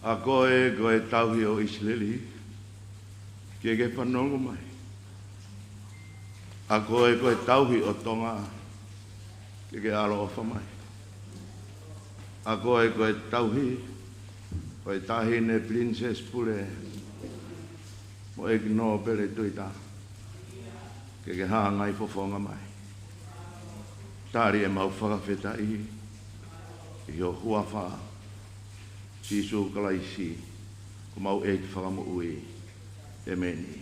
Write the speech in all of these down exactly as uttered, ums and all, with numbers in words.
ʻA koe ko e tauhi ʻo ʻIsileli, ke ke fanongo mai. ʻA koe ko e tauhi ʻo Tonga, ke ke ʻaloʻofa mai. ʻA koe ko e tauhi ʻo e Taʻahine Pilinisesi Pule mo ʻEiki Nōpele Tuʻitaha, ke ke hāngai fofonga mai. Tali ʻemau fakafetaʻi ʻi ho huafa, Sīsū Kalaisi, ko homau ʻEiki Fakamoʻui. ʻEmeni.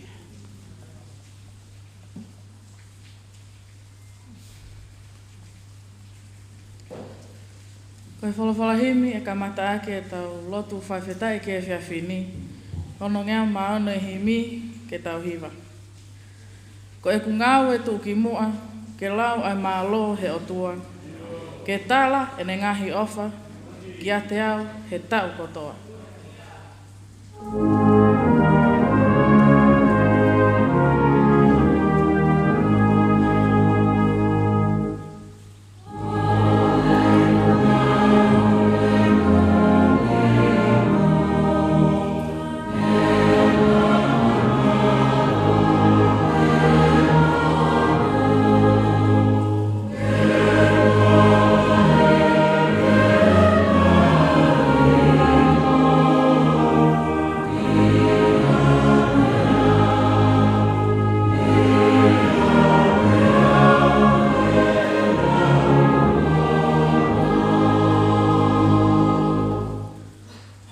Ko e folofola himi ʻe kamata ʻaki ʻetau lotu fakafetaʻi ki he efiafi ni, ono ngeau mā ono e himi ke tau hiva. Ko ʻeku ngāue tuʻu ki muʻa, ke lau ʻa e mālō he ʻOtua, ke tala ʻene ngaahi ʻofa kiate au he taʻu kotoa.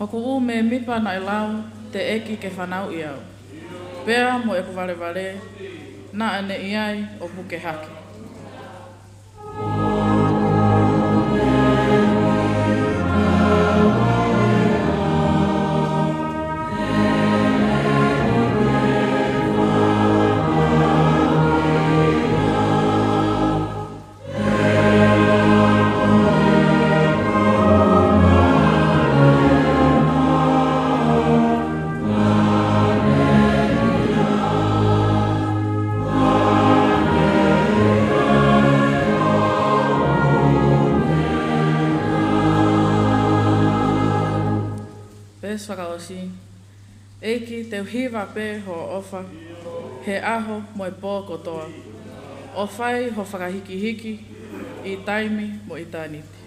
Hoku ʻū mēmipa naʻe lau, teʻeki ke fanauʻi au. Pea mo ʻeku valevale, naʻa ne ʻi ai ʻo puke hake. Veesi fakaʻosi. ʻEiki, te u hiva pē hoʻo ʻofa, he ʻaho mo e pō kotoa. ʻO fai ho fakahīkihiki ʻi taimi mo ʻitāniti.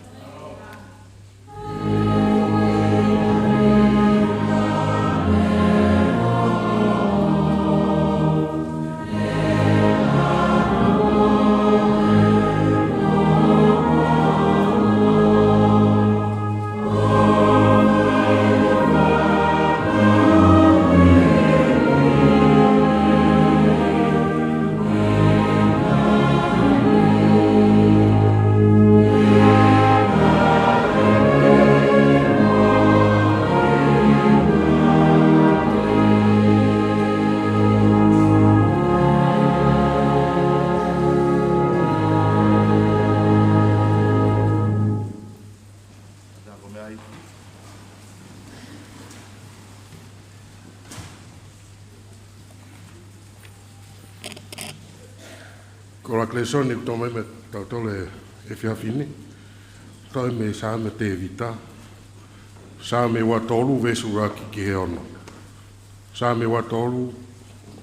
Ko e lēsoni ʻoku tau maʻu mei he tautolu he efiafi ni, tau ʻi he Saame Tēvita, Saame ua tolu veesi ʻuluaki ki he ono. Saame ua tolu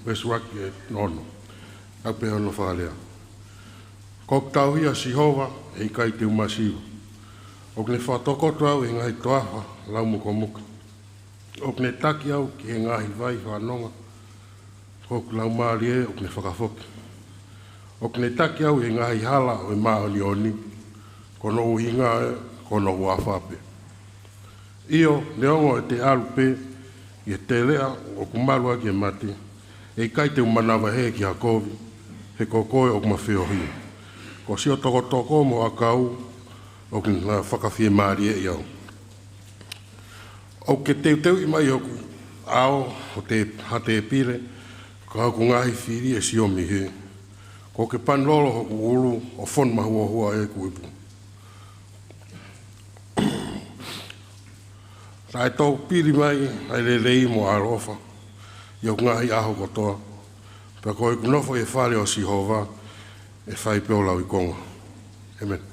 veesi ʻuluaki ki he ono. ʻOku pehē hono fakalea: Ko ʻeku tauhi ʻa Sihova, ʻe ʻikai te u masiva. ʻOku ne fakatokoto au ʻi he ngaahi toafa laumukomuka. ʻOku ne taki au ki he ngaahi vai fanonga. Ko hoku laumālie ʻoku ne fakafoki. ʻOku ne taki au ʻi he ngaahi hala ʻo e māʻoniʻoni. Ko hono ʻuhinga ē, ko hono huafa pē. ʻIo, neongo ʻete ʻalu pē ʻi he teleʻa ʻoku malu ʻaki e mate, ʻe ʻikai te u manavahē ki ha kovi, he ko koe ʻoku ma feohi. Ko siʻo tokotoko mo ʻakau ʻoku na fakafiemālieʻi au. ʻOku ke teuteuʻi mai hoku ʻao ʻo te ha tēpile, ka ko hoku ngaahi fili ʻe siomi hē. Kuo ke panilolo hoku ʻulu, ʻo fonu mahuohua ʻeku ipu. Naʻe tōpili mai ʻa e lelei mo e ʻaloʻofa ʻi hoku ngaahi ʻaho kotoa. Pea ko ʻeku nofo ʻi he fale ʻo Sihova, ʻe fai pē ʻo lauikonga. ʻEmeni.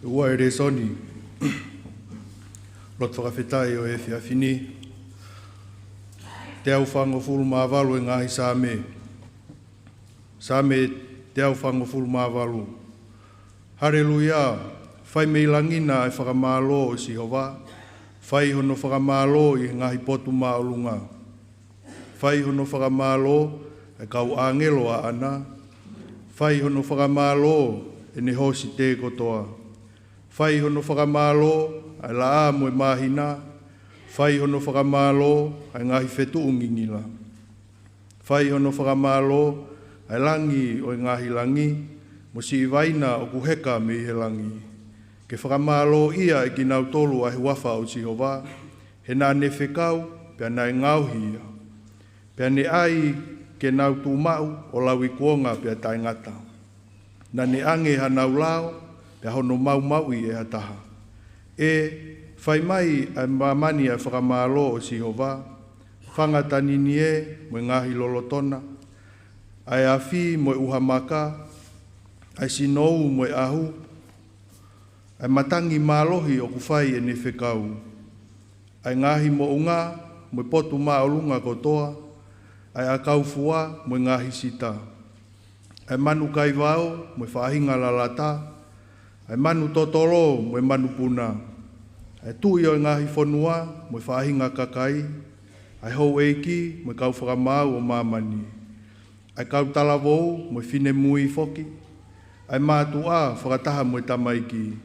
Ua e lēsoni. Lotu fakafetaʻi ʻo e efiafi ni. Teau fāngofulu mā valu e ngaahi Saame. Saame teau fāngofulu mā valu. Haleluia! Fai mei langi na ʻa e fakamālō ʻo Sihova. Fai hono fakamālō ʻi he ngaahi potu māʻolunga. Fai hono fakamālō ʻa e kau ʻāngelo ʻaʻana. Fai hono fakamālō ʻene hōsite kotoa. Fai hono fakamālō ʻa e laʻā mo e māhina. Fai hono fakamālō ʻa e ngaahi fetuʻu ngingila. Fai hono fakamālō ʻa e langi ʻo e ngaahi langi, mo siʻi vaina ʻoku heka mei he langi. Ke fakamālōʻia ʻe kinautolu ʻa e huafa ʻo Sihova, he naʻa ne fekau, pea naʻe ngaohi ia. Pea ne ʻai ke nau tuʻu maʻu ʻo lauikuonga pea taʻengata. Naʻa ne ʻange hanau lao, pea hono maumauʻi ʻe ha taha. ʻE, fai mai ʻa e māmani ʻa e fakamālō ʻo Sihova, fanga taninie mo e ngaahi lolotona, ʻa e afi mo e ʻuha maka, ʻa e sinou mo e ʻahu, ʻa e matangi mālohi ʻoku fai ʻene fekau, ʻa e ngaahi moʻunga mo e potu māʻolunga kotoa, ʻa e ʻakau fua mo e ngaahi sita, ʻa e manu kaivao mo e faʻahinga lalata, ʻa e manu totolo mo e manu puna, ʻa e tuʻi ʻo e ngaahi fonua mo e faʻahinga kakai, ʻa e houʻeiki mo e kau fakamaau ʻo māmani, ʻa e kau talavou mo e finemui foki, ʻa e mātuʻa fakataha mo e tamaiki,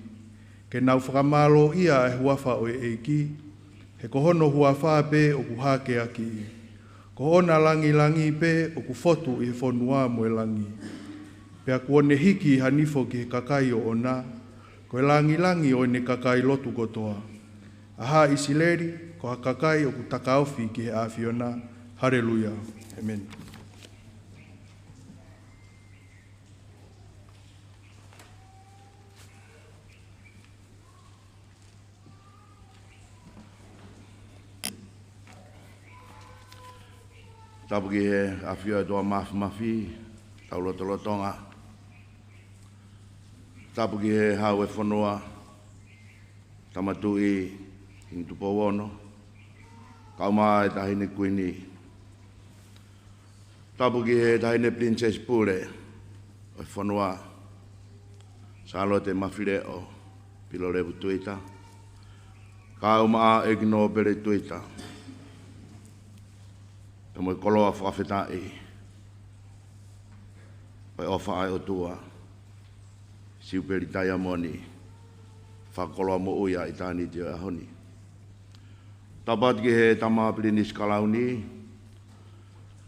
ke nau fakamālōʻia ʻa e huafa ʻo e ʻEiki, he ko hono huafa pē ʻoku hākeakiʻi. Ko hona langilangi pē ʻoku fotu ʻi he fonua mo e langi. Pea kuo ne hiki ha nifo ki he kakai ʻoʻona, ko e langilangi ʻo ʻene kakai lotu kotoa. ʻA haʻa ʻIsileli, ko ha kakai ʻoku takaofi ki he ʻAfiona. Haleluia. ʻĒmeni. Tapu ki he ʻafio ʻa e ʻOtua Māfimafi, tau lotolotonga. Tapu ki he Hau ʻo e fonua, Tama Tuʻi Hingi Tupou Ono, kae ʻumaʻā e Taʻahine Kuini. Tapu ki he Taʻahine Pilinisesi Pule ʻo e fonua, Sālote Mafileʻo Pilolevu Tuita, kae ʻumaʻā ʻEiki Nōpele Tuita, pea mo e koloa fakafetaʻi ʻo e ʻofa ʻa e ʻOtua, Siupeli Taiamoni, fakakoloa moʻui ʻa ʻitāniti ʻo e ʻaho ni. Tapu atu ki he Tama Pilinisi Kalauni,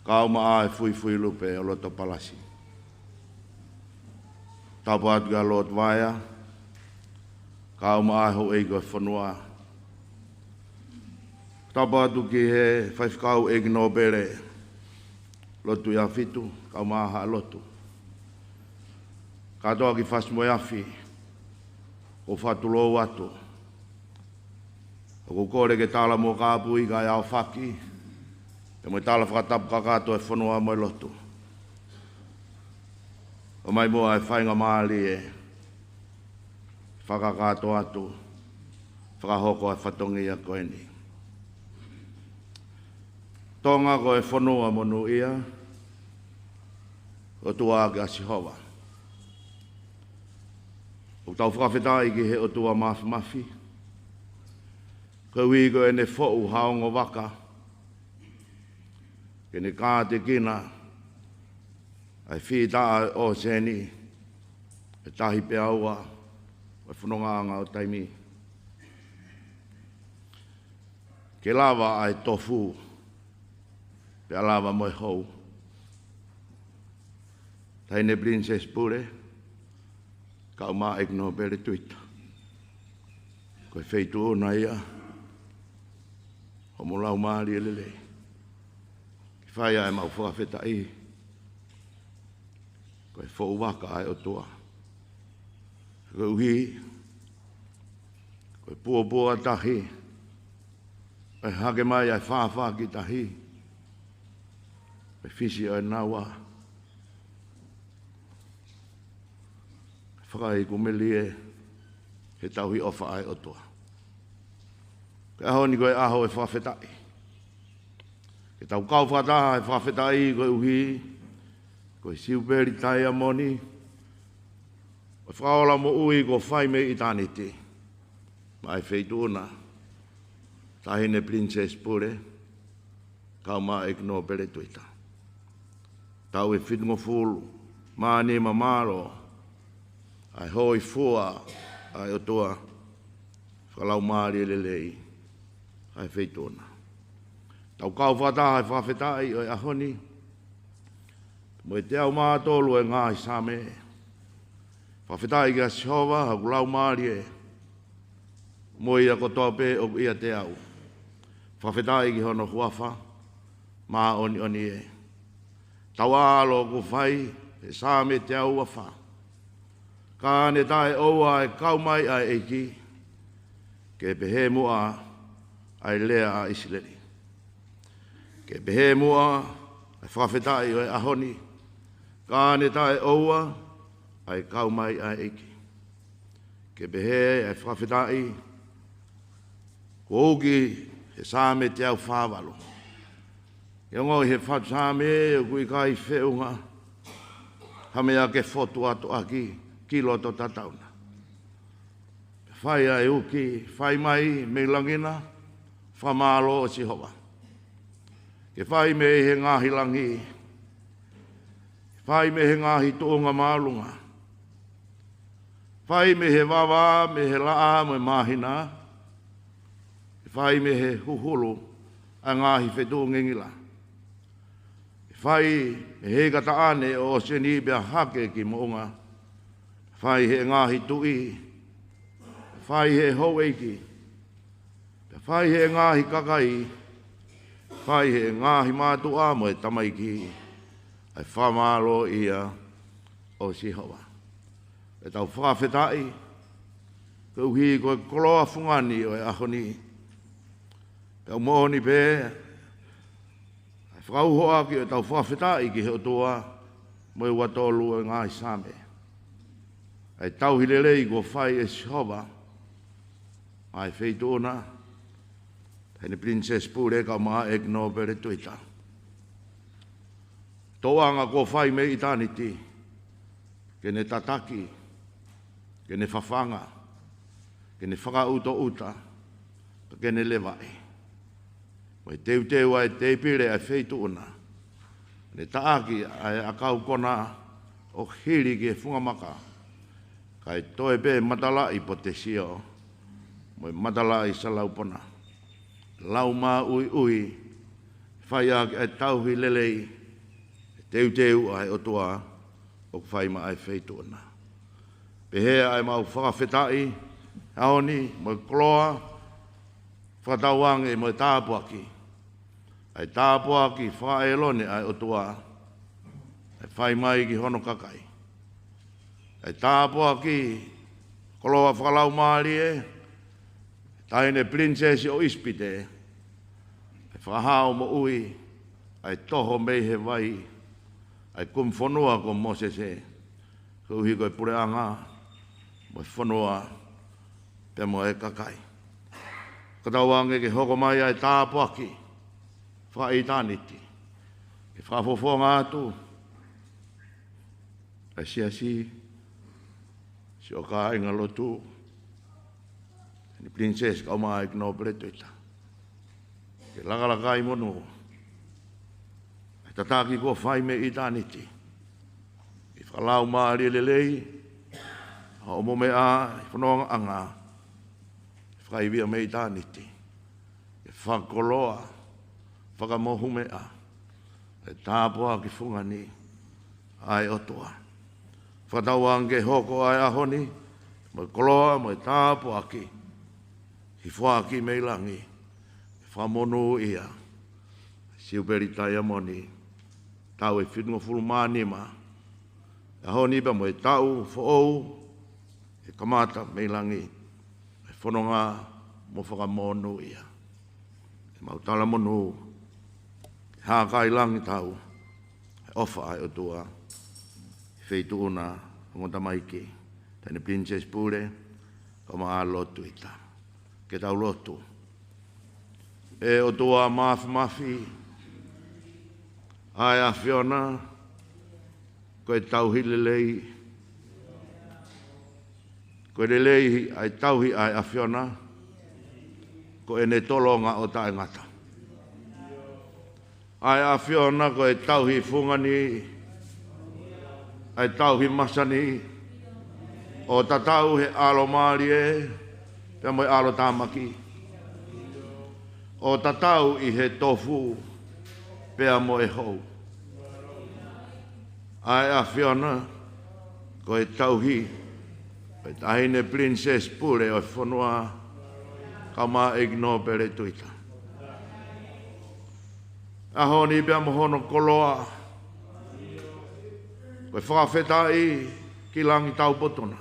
kae ʻumaʻā e Fuifui Lupe ʻo Lotopalasi. Tapu atu kia Lord Vaea, kae ʻumaʻā e houʻeiki ʻo e fonua. Tapu atu ki he Faifekau ʻEiki Nōpele Lotu Tuʻiʻāfitu, kae ʻumaʻā Haʻa Lotu. Kātoa ki Fasi mo e Afi, ʻoku ou fakatulou atu. ʻOku ou kole ke tala mo kāpui kae ʻaofaki, pea mo e tala fakatapu kakato e fonua mo e lotu. ʻOmai muʻa e faingamālie, fakakakato atu, fakahoko e fatongia ko eni. Tonga ko e fonua monūʻia, ʻOtua ʻa Sihova. ʻOku tau fakafetaʻi ki he ʻOtua Māfimafi, koeʻuhi ko ʻene foʻu ha ongo vaka, ke ne kātekina ʻa e fītaʻa ʻo e ʻōseni, ʻa e Tahi Peaua, ʻa e fonongaʻanga ʻo taimi. Ke lava ʻa e tofu, pea lava mo e hou. Taʻahine Pilinisesi Pule, kae ʻumaʻā ʻEiki Nōpele Tuita. Ko e feituʻu na ia, ʻo homou laumālie lelei. Ke fai ai ʻemau fakafetaʻi, ko e foʻu vaka ʻa e ʻOtua. Koeʻuhi, ko e puapua tahi, ʻe hake mai ʻa e fāfā ki tahi, ʻe fisi ʻa e naua, ʻe fakaiku melie, he tauhi ʻofa ʻa e ʻOtua. Ko e ʻaho ni ko e ʻaho ʻo e fakafetaʻi. Ke tau kau fakataha he fakafetaʻi koeʻuhi ko e Siupeli Taiamoni ʻo e Fakaola moʻui kuo fai mei ʻitāniti maʻa e Feituʻuna, Taʻahine Pilinisesi Pule, kae ʻumaʻā ʻEiki Nōpele Tuita. Taʻu ʻe fitungofulu mā nima, mālō ʻa e hōifua ʻa e ʻOtua, fakalaumālie lelei ʻa e Feituʻuna. Tau kau fakataha he fakafetaʻi ʻo e ʻaho ni, mo e teau mā tolu ʻo e ngaahi Saame. Fakafetaʻi kia Sihova, hoku laumālie, mo ia kotoa pē ʻoku ʻiate au, fakafetaʻi ki hono huafa māʻoniʻoni ē. Tau ʻalu ʻo fai e Saame teau ua fā. Ka ne taʻeʻoua ʻa e kau mai ʻa e ʻEiki, ke pehē muʻa ʻa e lea ʻa ʻIsileli. Ke pehē muʻa ʻa e fakafetaʻi ʻo e ʻaho ni, ka ne taʻeʻoua ʻa e kau mai ʻa e ʻEiki. Ke pehē ʻa e fakafetaʻi kuo uki he Saame teau fā valu. ʻE ongoʻi he fatu Saame ʻoku ʻikai feʻunga ha meʻa ke fotu atu ʻaki ki loto tatau na. Fai ʻa e uki, fai mai mei langi na, fakamālō ʻo Sihova. Ke fai mei he ngaahi langi, fai mei he ngaahi tuʻunga māʻolunga, fai mei he vavā, mei he laʻā mo e māhina, fai mei he huhulu ʻa e ngaahi fetuʻu ngingila. Fai mei he ikataʻane ʻo ʻōseni pea hake ki moʻunga. Fai he ngaahi tuʻi, fai he houʻeiki, pea fai he ngaahi kakai, fai he ngaahi mātuʻa mo e tamaiki, ʻa e fakamālō ia ʻo Sihova. ʻE tau fakafetaʻi koeʻuhi ko e koloa fungani ʻo e ʻaho ni. Pea ʻoku moʻoni pē ʻa e fakauhoʻaki ʻo ʻetau fakafetaʻi ki he ʻOtua mo e ua tolu ʻo e ngaahi Saame. ʻA e tauhi lelei kuo fai ʻe Sihova maʻa e Feituʻuna, Taʻahine Pilinisesi Pule kae ʻumaʻā ʻEiki Nōpele Tuita. Tōʻanga kuo fai mei ʻitāniti, ke ne tataki, ke ne fafanga, ke ne fakaʻutoʻuta, ke ne levaʻi. Mo e teuteu ʻa e tēpile ʻa e Feituʻuna, ne taʻaki ʻa e ʻakau kona ʻo hili ki he funga maka, kae toe pē matalaʻi potesio, mo e matalaʻi salaupona. Lau māʻuiʻui, fai ʻaki ʻa e tauhi lelei, teuteu ʻa e ʻOtua ʻoku fai maʻa e Feituʻuna. Pehē ʻa e mau fakafetaʻi ʻaho ni mo e koloa, fakatauange mo e tāpuaki. ʻA e tāpuaki fakaʻelone ʻa e ʻOtua, ʻa e fai mai ki hono kakai. ʻA e tāpuaki koloa fakalaumālie, Taʻahine Pilinisesi ʻo ʻIsipite, ʻa e fakahao moʻui, ʻa e toho mei he vai, ʻa e kumi fonua ko Mōsese, koeʻuhi ko e puleʻanga, mo e fonua, pea mo e kakai. Fakatauange ke hoko mai ʻa e tāpuaki fakaʻitāniti, ke fakafofonga atu ʻa e siasi, siʻo kāinga lotu, Taʻahine Pilinisesi kae ʻumaʻā ʻEiki Nōpele Tuita, ke lakalaka ʻi monū ʻa e tataki kuo fai mei ʻitāniti, ke fakalaumālie lelei ʻa hoʻomo meʻa ʻi fonongaʻanga, ke fakaivia mei ʻitāniti, ke fakakoloa, fakamohu meʻa ʻa e tāpuaki fungani ʻa e ʻOtua. Fakatauange ke hoko ʻa e ʻaho ni mo e koloa mo e tāpuaki, hifo ʻaki mei langi, ke fakamonūʻia Siupeli Taiamoni, taʻu ʻe fitungofulu mā nima, ʻaho ni pea mo e taʻu foʻou ʻe kamata mei langi, ʻa e fononga mo fakamonūʻia. ʻE mau talamonū, ke hākai langi tau, ʻa e ʻofa ʻa e ʻOtua, Feituʻuna, ongo tamaiki, Taʻahine Pilinisesi Pule, ʻo maʻa lotu ita. Ke tau lotu. ʻE ʻOtua Māfimafi, ʻa e ʻAfiona, ko e tauhi lelei, ko e lelei ʻa e tauhi ʻa e ʻAfiona, ko ʻene tolonga ʻo taʻengata. ʻA e ʻAfiona ko e tauhi fungani, ʻa e tauhi masani, ʻo tatau he ʻAlo Mālie, pea mo e ʻAlo Tāmaki. ʻO tatau ʻi he tofu, pea mo e hou. ʻA e ʻAfiona, ko e tauhi, ko e Taʻahine Princess Pule ʻo e fonua, kau maʻa ʻEiki Nōpele Tuita. ʻAho ni pea mo hono koloa, ko e fakafetaʻi ki langi taupotu na.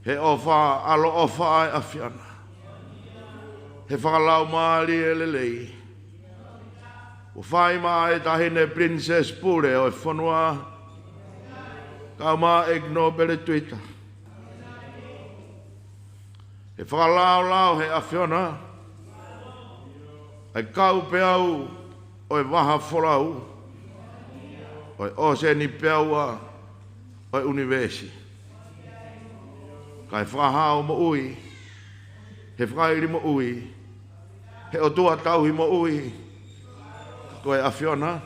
He ʻofa, ʻaloʻofa ʻa e ʻAfiona. He fakalaumālie lelei. ʻO fai maʻa e Taʻahine Princess Pule ʻo e fonua, kau maʻa ʻEiki Nōpele Tuita. He fakalaolao he ʻAfiona, ʻa e kau peau ʻo e vaha folau, ʻo e ʻōseni peaua ʻo e ʻunivēsi. Kae fakahā ʻo moʻui, he fakaʻili moʻui, he ʻOtua tauhi moʻui, ko e ʻAfiona,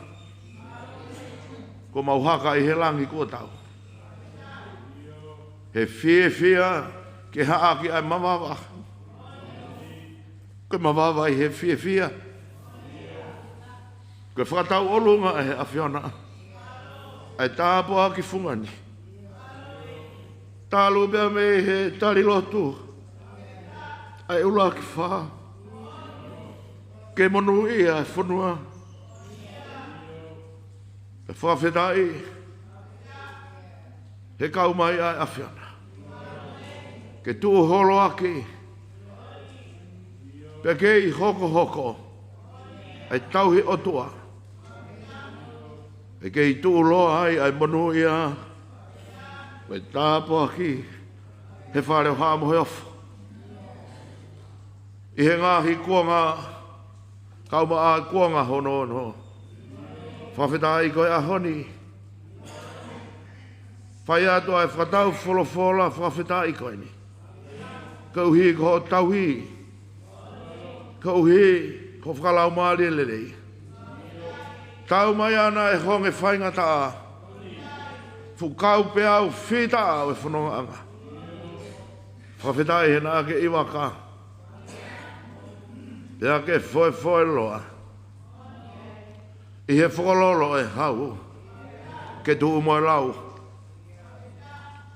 ko mau haka ʻi he langi kuo tau. He fiefia ke haʻaki ʻa e mavava. Ko e mavava ʻi he fiefia. Ko e fakatauʻolunga ʻa e ʻAfiona. ʻA e tāpuaki fungani. Talu pea mei he tali lotu. ʻA e ʻuluaki fā. Ke monūʻia ʻa e fonua. Ke fakafetaʻi. He kau mai ʻa e ʻAfiona. Ke tuʻu holo ʻaki. Pea kei hokohoko. ʻA e tauhi ʻOtua. Pea kei tuʻuloa ai ʻa e monūʻia. Ko e tāpuaki. He Fale ʻo Haʻa Moheofo. ʻI he ngaahi kuonga, kau maʻa kuonga hono ono. Fakafetaʻi ko e ʻaho ni. Fai atu ʻa e fakatau folofola fakafetaʻi ko eni. Koeʻuhi ko hoʻo tauhi. Koeʻuhi ko e fakalaumālie lelei. Tau mai ʻa e honge faingataʻa. Fuʻu kau peau fita ʻo e fonongaʻanga. Fakafetaʻi he naʻa ke ʻi vaka. Pea ke foefoe loa. ʻI he fokololo ʻe hau. Ke tuʻu mo e lau.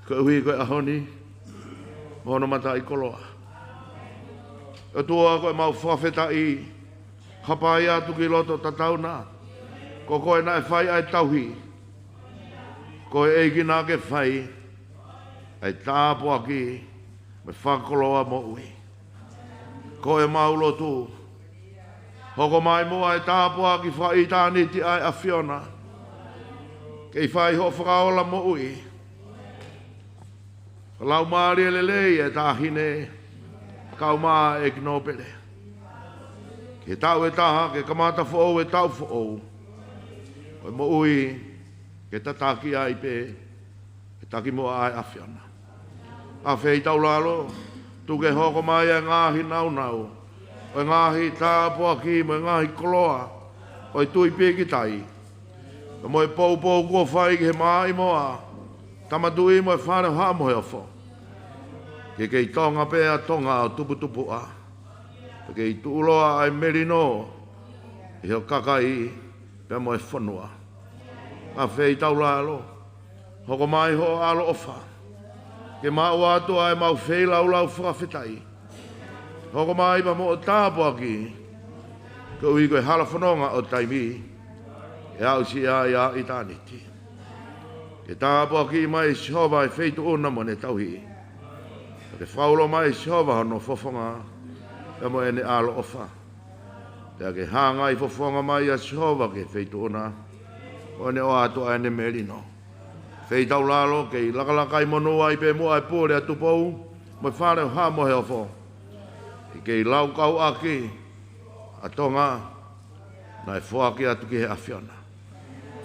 Koeʻuhi ko e ʻaho ni. Mo hono mataʻikoloa. ʻOtua ko e mau fakafetaʻi. Hapai atu ki loto tatau na. Ko koe naʻe fai ʻa e tauhi. Ko e ʻEiki naʻa ke fai. ʻA e tāpuaki. Mo e fakakoloa moʻui. Ko e mau lotu. Hoko mai muʻa e tāpuaki fakaʻitāniti ʻa e ʻAfiona. Kei fai hoʻo fakaola moʻui. Fakalaumālie lelei e Taʻahine. Kau maʻa ʻEiki Nōpele. Ke tau e taha, ke kamata foʻou e tau foʻou. ʻO e moʻui, ke tataki ai pē. Ke taki muʻa ʻa e ʻAfiona. ʻAfeitaulalo, tuku ke hoko mai e ngaahi naunau, ʻo e ngaahi tāpuaki mo e ngaahi koloa, ʻo e tui pīkitai. Ka mo e poupou kuo fai ki he maʻimoa, Tama Tuʻi mo e Fale ʻo Haʻa Moheofo. Ke kei tonga pē ʻa Tonga ʻo tuputupuʻa. Ke kei tuʻuloa ʻa e melino, ʻi ho kakai, pea mo e fonua. ʻAfeitaulalo, hoko mai hoʻo ʻaloʻofa. Ke maʻu atu ʻa e mau feilaulau fakafetaʻi. Hoko mai pea mo hoʻo tāpuaki. Koeʻuhi ko e hala fononga ʻo taimi. ʻE aʻusia ai ʻa ʻitāniti. Ke tāpuaki mai Sihova e feituʻu na mo ʻene tauhi. Ke fakaulo mai Sihova hono fofonga. Pea mo ʻene ʻaloʻofa. Pea ke hangai fofonga mai ʻa Sihova ki he feituʻu na. Ko ʻene ʻoatu ʻa ʻene melino. ʻAfeitaulalo kei lakalaka ʻi monū ai pē muʻa e pule ʻa Tupou. mo e Fale ʻo Haʻa Moheofo, ʻi he kei laukau ʻaki ʻa Tonga naʻe foaki atu ki he ʻAfiona.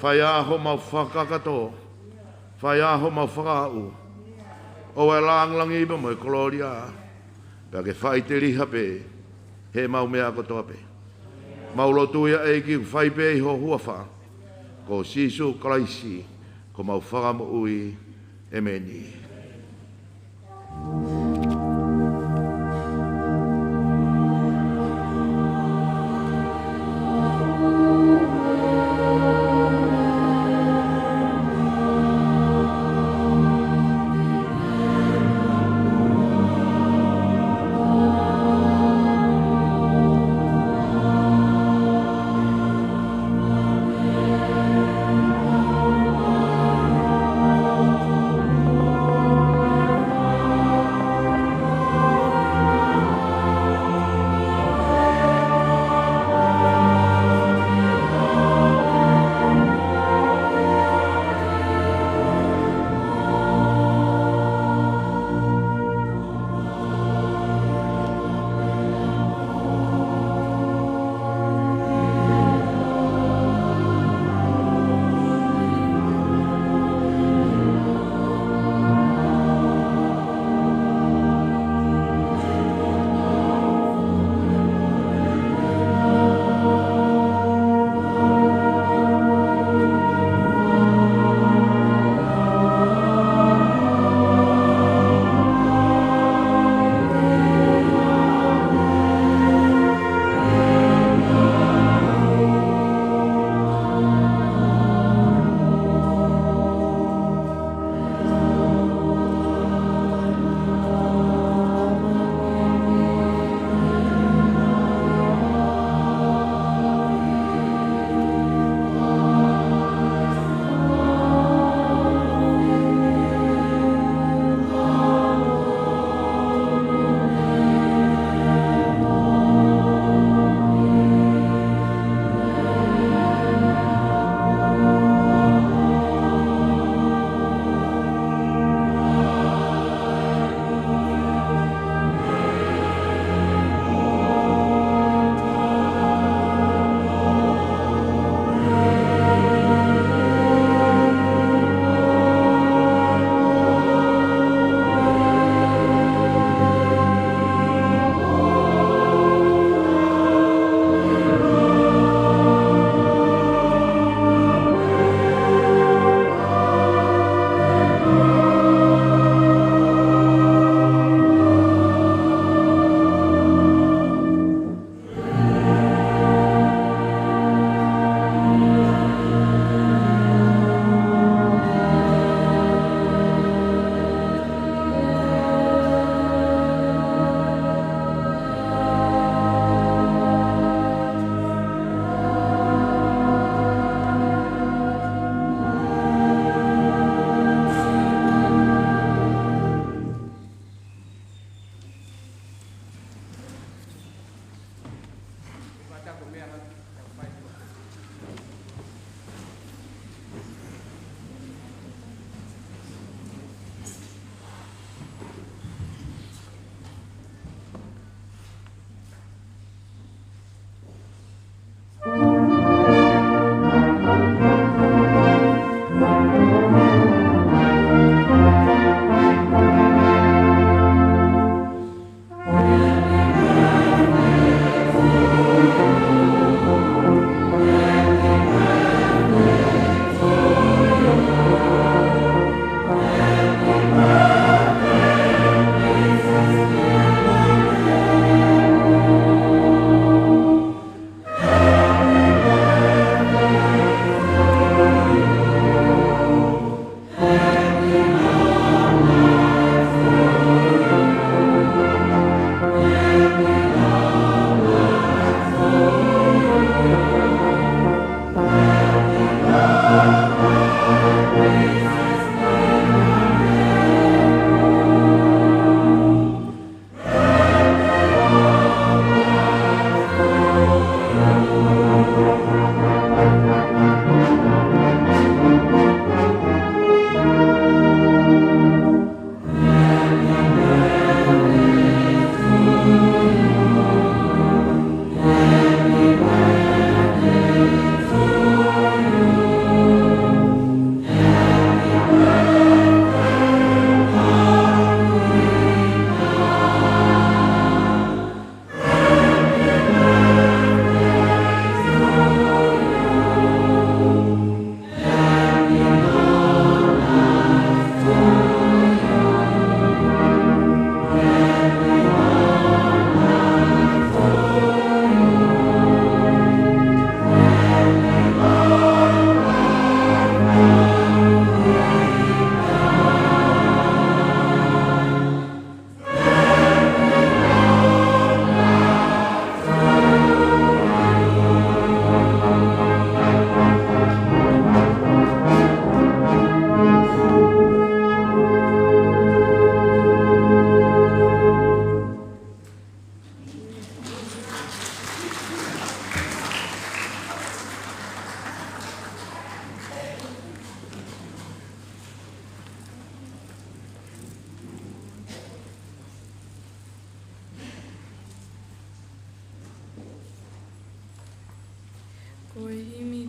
Fai ā homau fakakakato, fai ā homau fakaaʻu, ʻoua ʻe langilangiʻia mo e kolōlia, pea ke faʻiteliha pē heʻemau meʻa kotoa pē. Mau lotu ia ʻEiki ʻoku fai pē ʻi ho huafa, ko Sīsū Kalaisi, ko homau Fakamoʻui. ʻEmeni.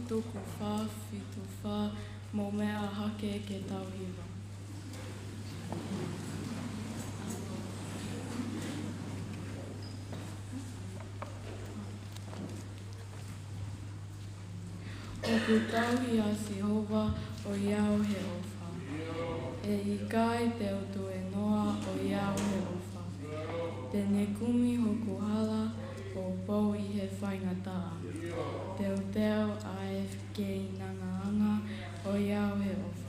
Tuku fā, fitu fā, mou meʻa hake ke tau hiva. ʻOku tauhi ʻa Sihova ʻo ʻiate au he ʻofa. ʻE ʻikai te u tuēnoa ʻo ʻiate au he ʻofa. Te ne kumi hoku hala ʻo pou ʻi he faingataʻa. Teuteu ʻa e keinangaanga ʻo ʻiate au he ʻofa.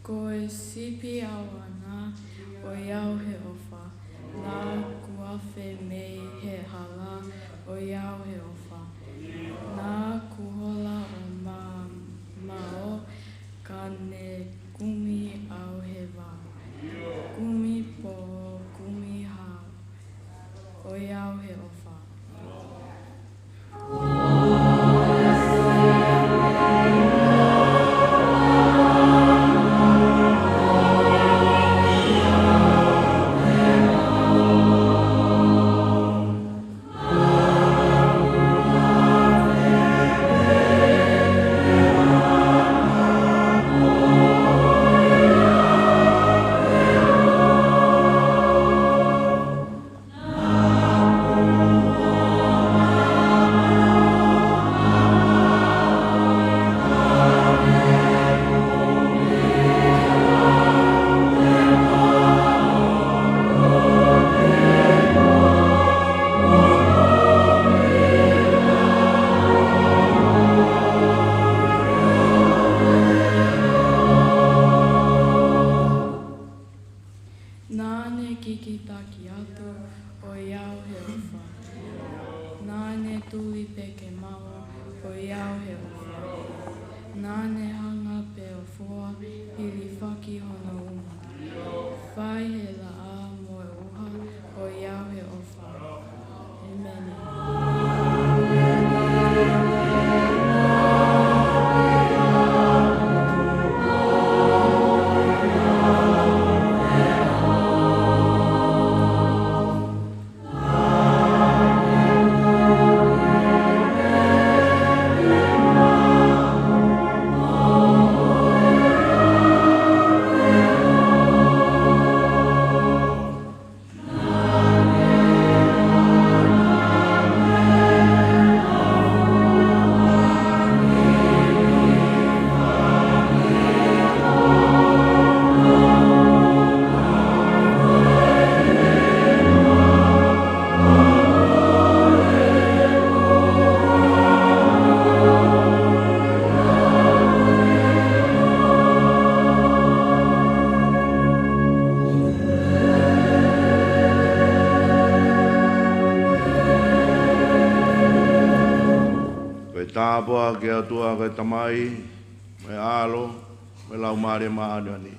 Ko e sipi ʻauana ʻo ʻiate au he ʻofa. Naʻa ku afe mei he hala ʻo ʻiate au he ʻofa. Naʻa ku hola ʻo mamaʻo, ka ne kumi au he vā. Kumi pō, kumi hau, ʻo ʻiate au he ʻofa. Naʻa ne kikitaki atu ʻo ʻiate au he ʻofa. Naʻa ne tuli peke maʻu ʻo ʻiate au he ʻofa. Naʻa ne hanga pē ʻo fua, hilifaki hono ʻumu. Fai he laʻā mo e ʻuha ʻo ʻiate au he ʻofa. ʻĒmeni. Ko e tāpuaki ʻa e ʻOtua ko e Tamai, mo e ʻAlo, mo e Laumālie Māʻoniʻoni.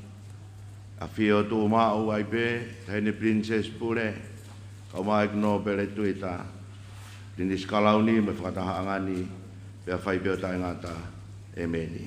ʻAfio tuʻu maʻu ai pē, Taʻahine Pilinisesi Pule, kae ʻumaʻā ʻEiki Nōpele Tuita, Pilinisi Kalauni mo e fakatahaʻanga ni, pea fai pē ʻo taʻengata. ʻĒmeni.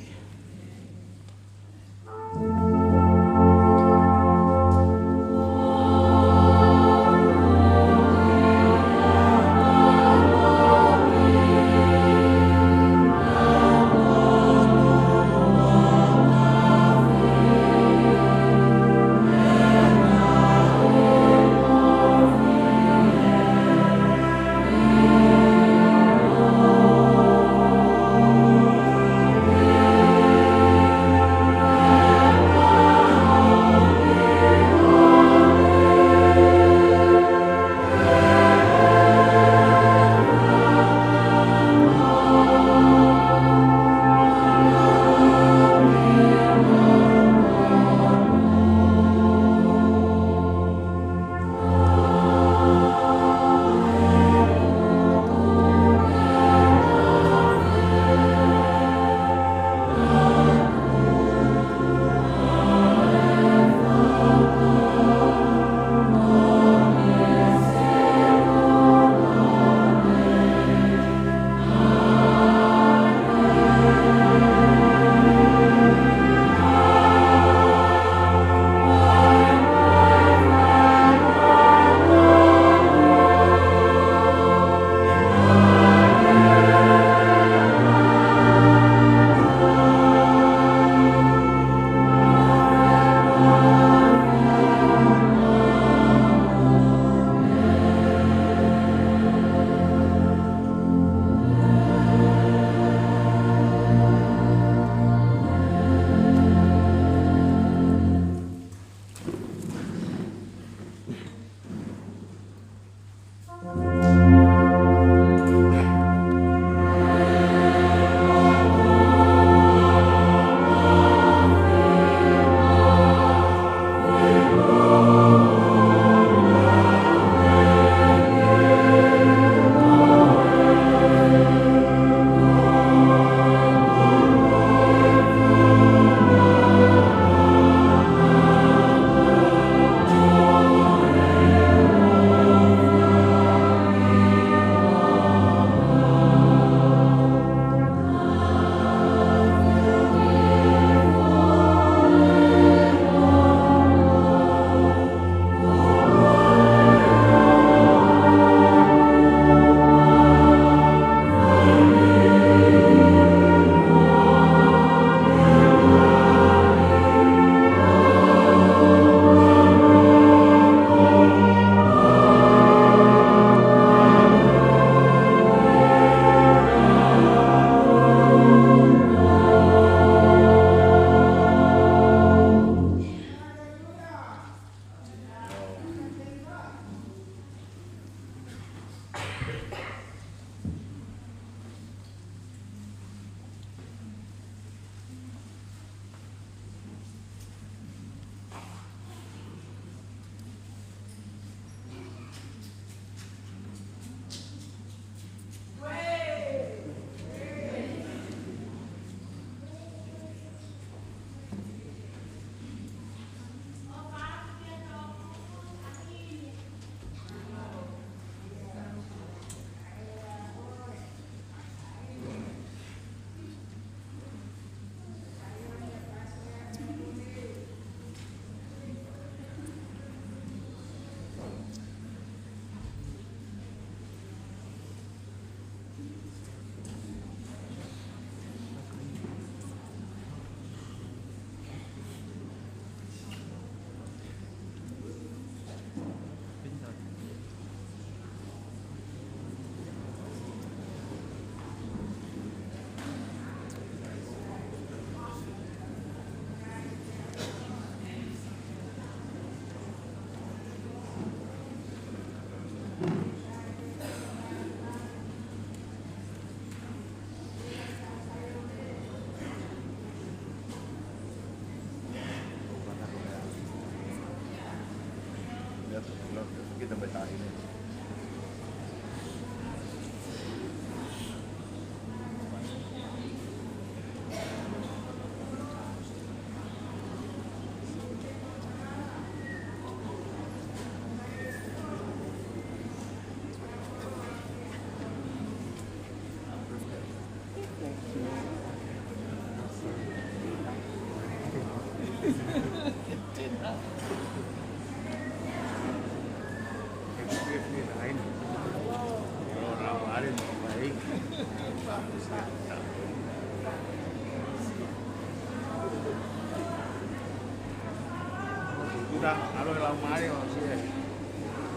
Alo e lau mare o sie.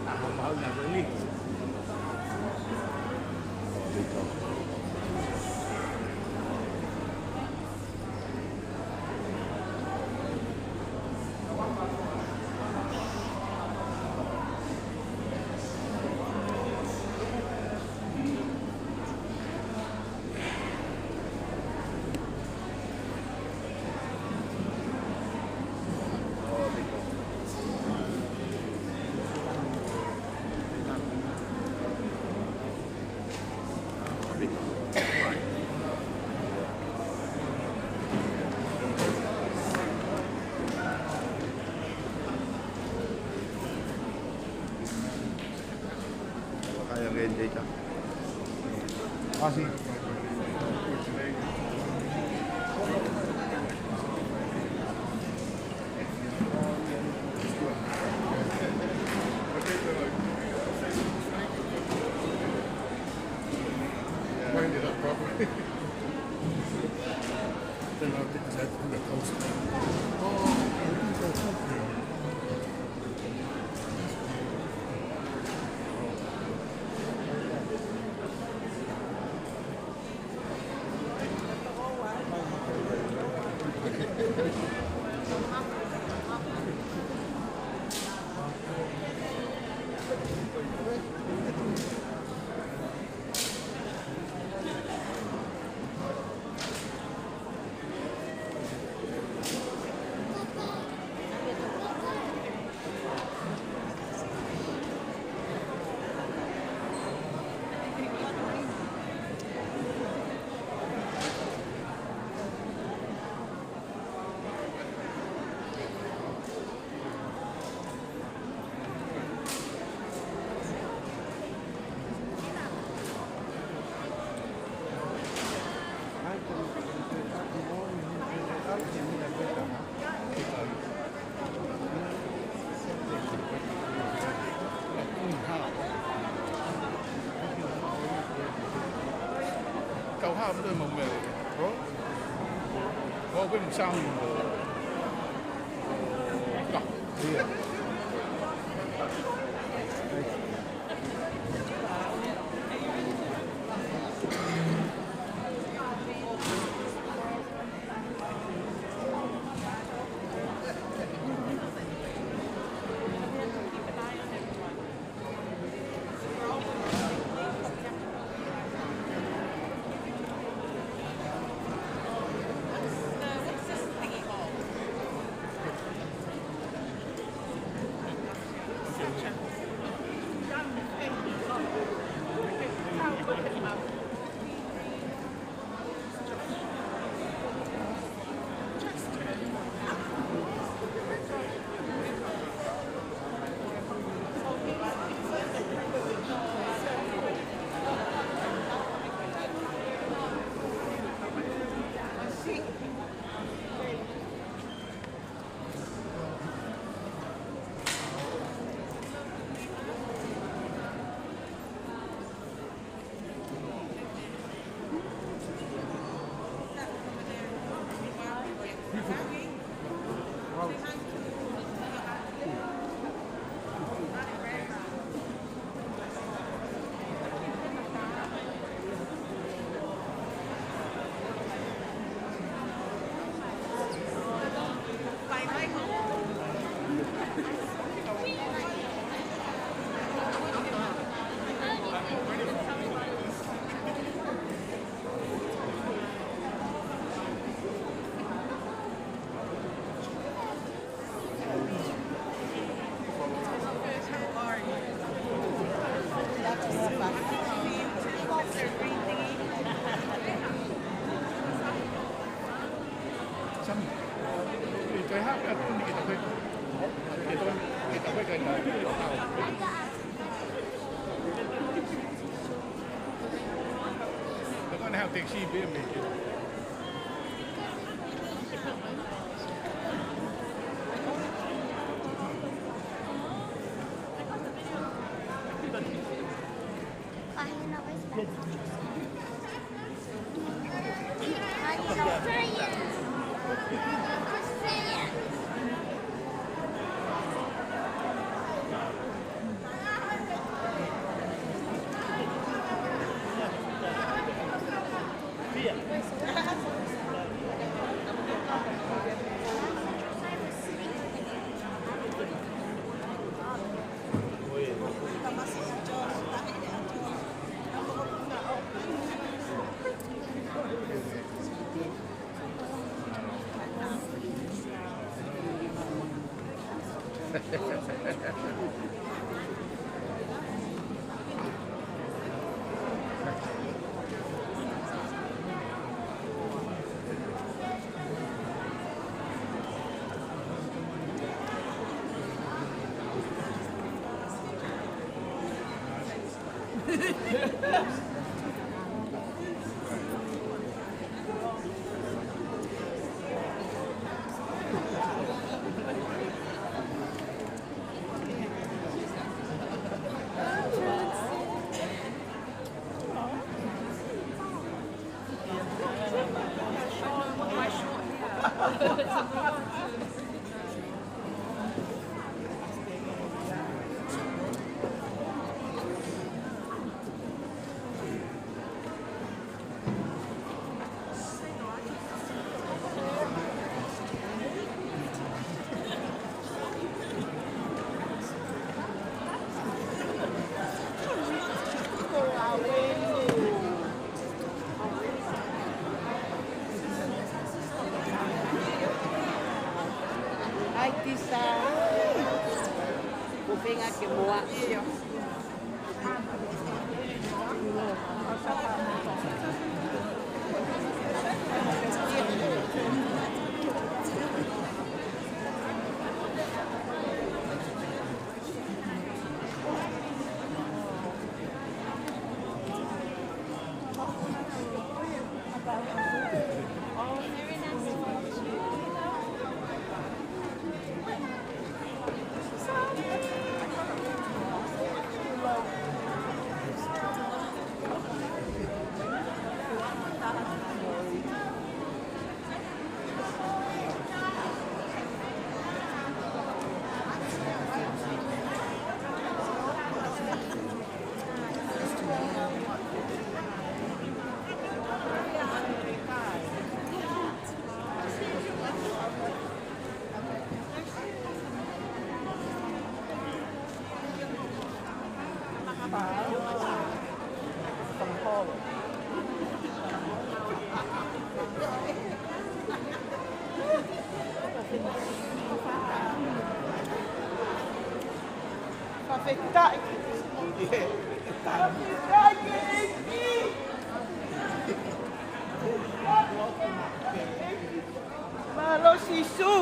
Ako mau na ko ni. Ah, sí. Wind it up properly. Then I'll get that to the coast. Oh, I think that's up there. Kau hā, betul mau mele. Bro? Mau pun sama. Iya. They're gonna have to exceed them, maybe. Ai, Tisa. Ko fenga ke moa. Fakafetaʻi. Fakafetaʻi ki he ʻEiki. Mālō Sīsū.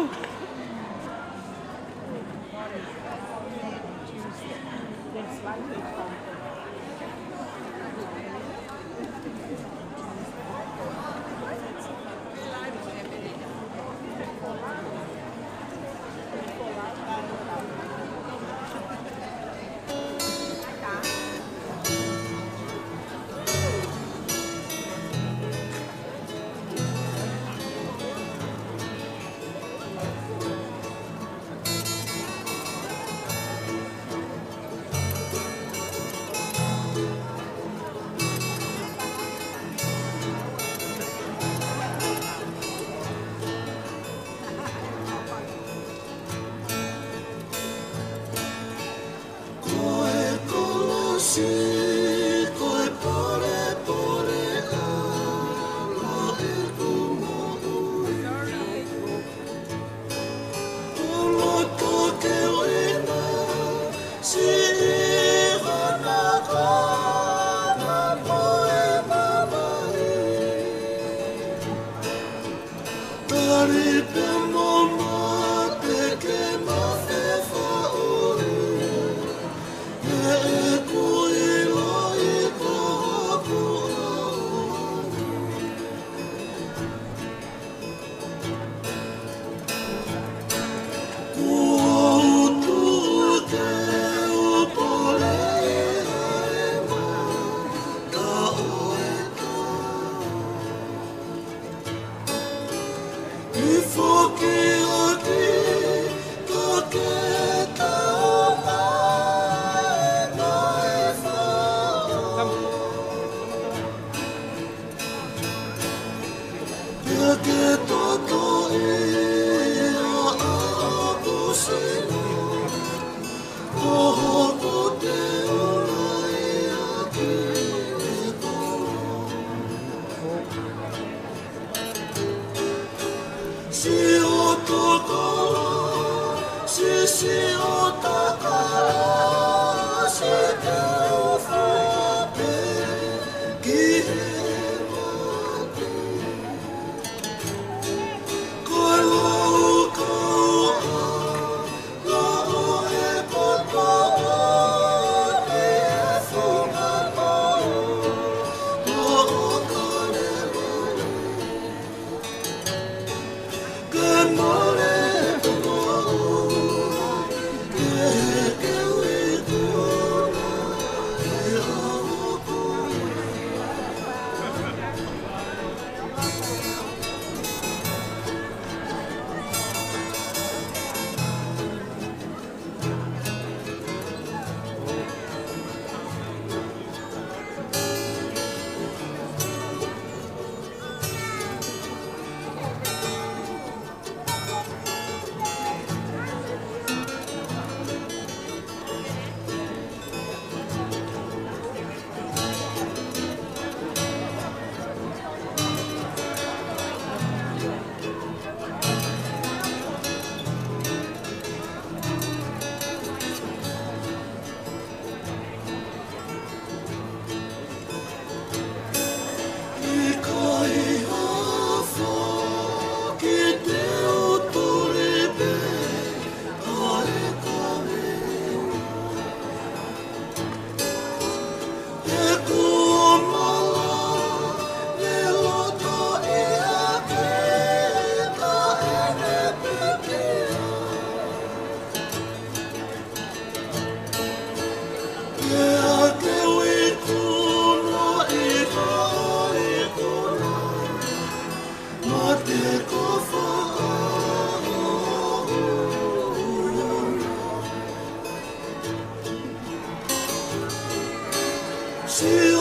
You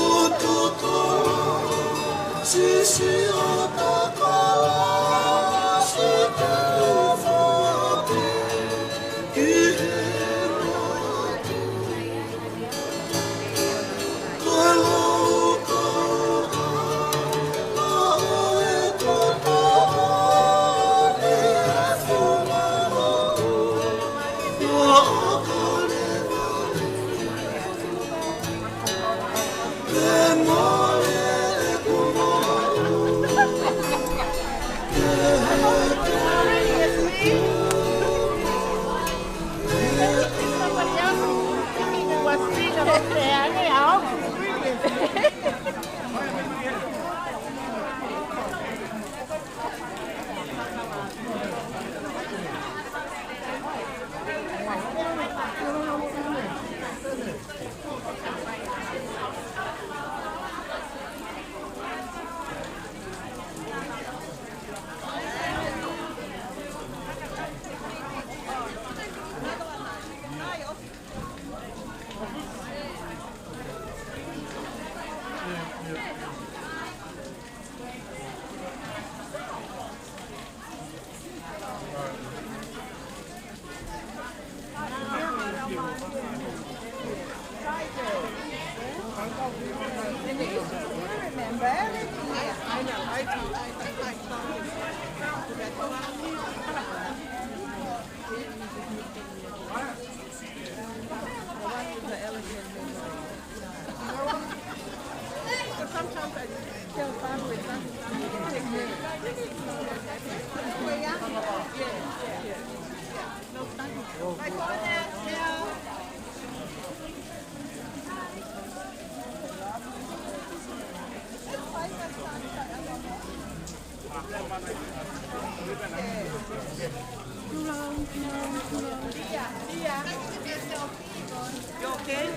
okay?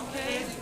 Okay.